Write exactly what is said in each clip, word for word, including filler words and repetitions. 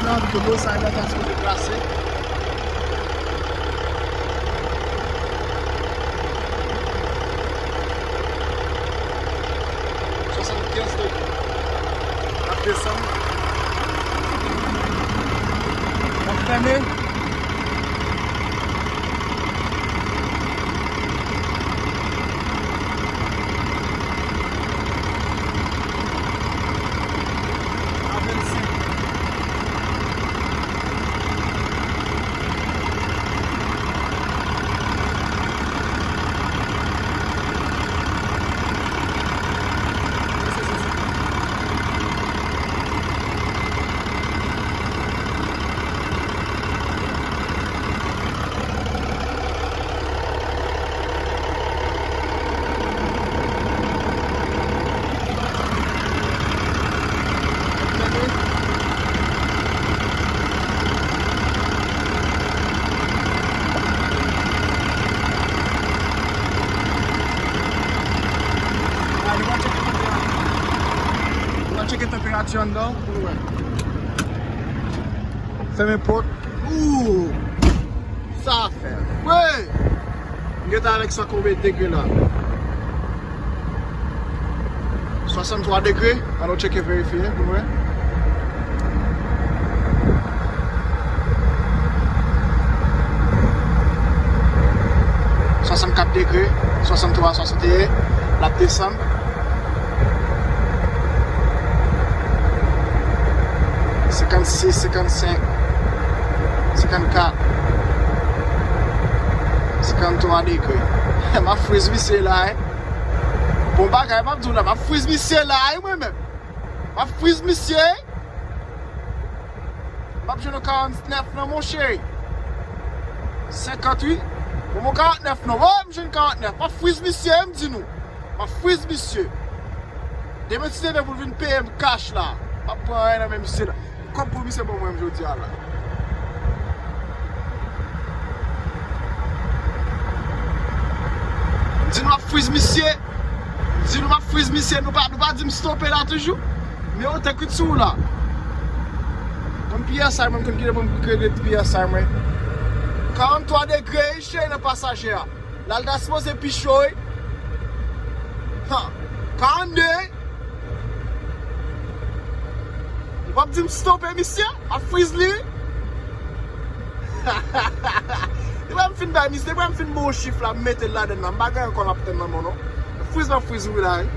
Dlo sa la ta sipoze glase. Swasannkenz degre. N ap desann. N ap fèmen. N a tcheke tanperati anndan pou nou wè. Fèmen pòt. Ooh! Sa fè fre! M gentan avèk san konbyen degre la? Swasanntwa degre. Ann nou tcheke verifye pou nou wè. Swasannkat degre, swasanntwa, swasanteyen. L ap desann. Senkannsis, senkannsenk, senkannkat, senkanntwa degre. M ap friz misye la, wi. Bon bagay, m ap di w la, m ap friz misye la, wi, mwen menm. M ap friz misye. M ap jwenn yon karantnèf non, monchè. Senkant, wi. Bon, bon, karantnèf non. Wi, m jwenn karantnèf. M ap friz misye, m di nou. M ap friz misye. Demen ti demen pou l vin peye m kach la. M ap pran anyen nan men misye la. Kòb pou misye ban mwen jodi a la. M di nou m ap friz misye. M di nou m ap friz misye. Nou pa, nou pa di m stope la toujou. Men yo te kwit sou ou la. Mwen P S I mwen, m konn kite pou m regle P S I mwen. Karanntwa degre, wi, cheri, nan pasaje a. La l ta sipoze pi cho, wi. Ha, karannde. Ou p ap di m stope misye, m ap friz li, wi. Depi m fin bay misye, depi m fin ba w chif la, m mete l ladann nan. M pa gen ankò m ap tann nan men w non. Friz m ap friz ou la, wi.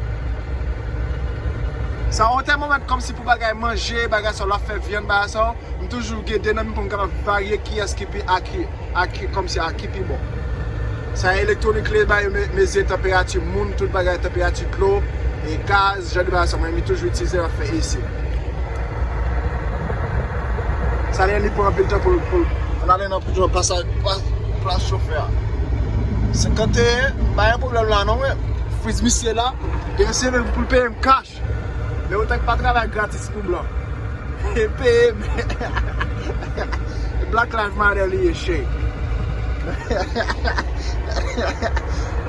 Sa yon tèmomèt kòmsi pou bagay manje, bagay sa w ap fè vyann, bagay sa w. M toujou gen de nan men pou m kapab varye kiyès ki pi aki, aki, kòmsi aki pi bon. Sa elektwonik li ba yo me-, mezi tanperati moun, tout bagay, tanperati dlo, e gaz, jan de bagay sa, mwen, mi toujou itilize, m ap fè isi. Sa li, li pran anpil tan pou, pou, ann ale nan, nan pasa-, pa-, plas chofè a. Senkanteyen, m pa gen pwoblèm la non, mwen. Friz misye la, li eseye pou l peye m kach. Men OTEC pa travay gratis pou blan. E peye m. Black Lives Matter li ye, cheri.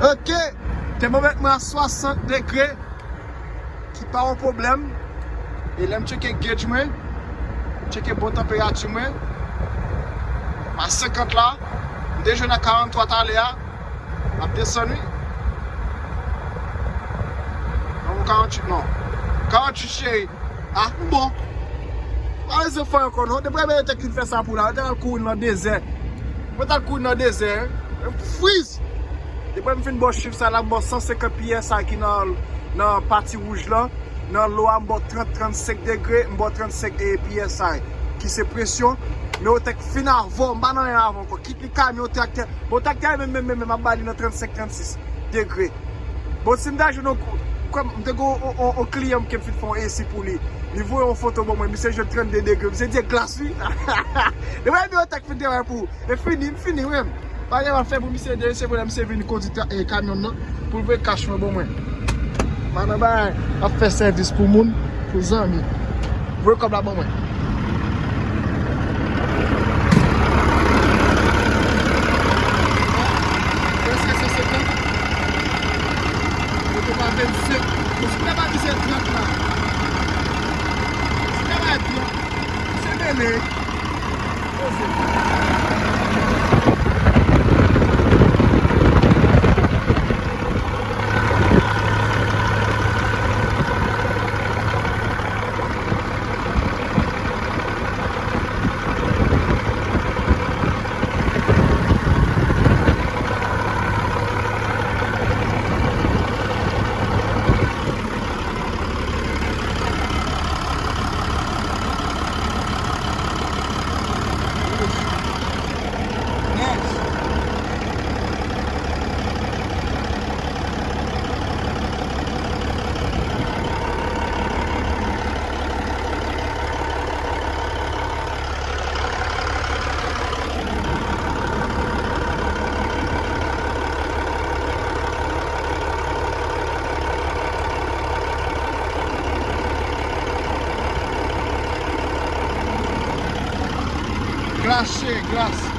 Ok. Tèmomèt mwen a swasant degre, ki pa yon pwoblèm. E lè m tcheke gauge mwen, tcheke bon tanperati mwen, m a senkant la, m te jwenn a karanntwa talè a, m ap desann wi. Non, karanntuit non. Karanntuit cheri. Ah, m bon. Pa bezwen fè ankò non. Depi lè yo te fin fè sa pou la, yo te al kouri nan dezè. Mwen t al kouri nan dezè, wi. M friz. Depi m fin ba w chif sa la, m ba w san senkant P S I ki nan, nan pati wouj lan. Nan lo a, m ba w trant, trannsenk degre, m ba w trannsenk, e, P S I, ki se presyon. Men OTEC fin avè w, m pa nan anyen avè w ankò. Kit li kamyon, traktè. Bon, traktè a menm, menm, menm, menm, m ap ba li nan trannsenk, trannsis degre. Bon, si m ta jwenn yon kou-, kòm m te gen yon, yon, yon, yon kliyan m ke m fin fè yon esi pou li. Li voye yon foto ban mwen, misye jwenn trannde degre. Misye di glas, wi. Depi OTEC fin travay pou ou. E fini, m fini, wi. Pa gen m ap fè pou misye de, se pou lè misye vin kondui tra-, e, kamyon nan, pou l voye kach mwen ban mwen. Pa nan bagay, ap fè sèvis pou moun, pou zanmi. Voye kòb la ban mwen. Prèske san senkant. Yo te ba vennsenk. Bon, si ta ba misye trant la. Si ta ba trant. Misye te Poze. Glas, cheri, glas.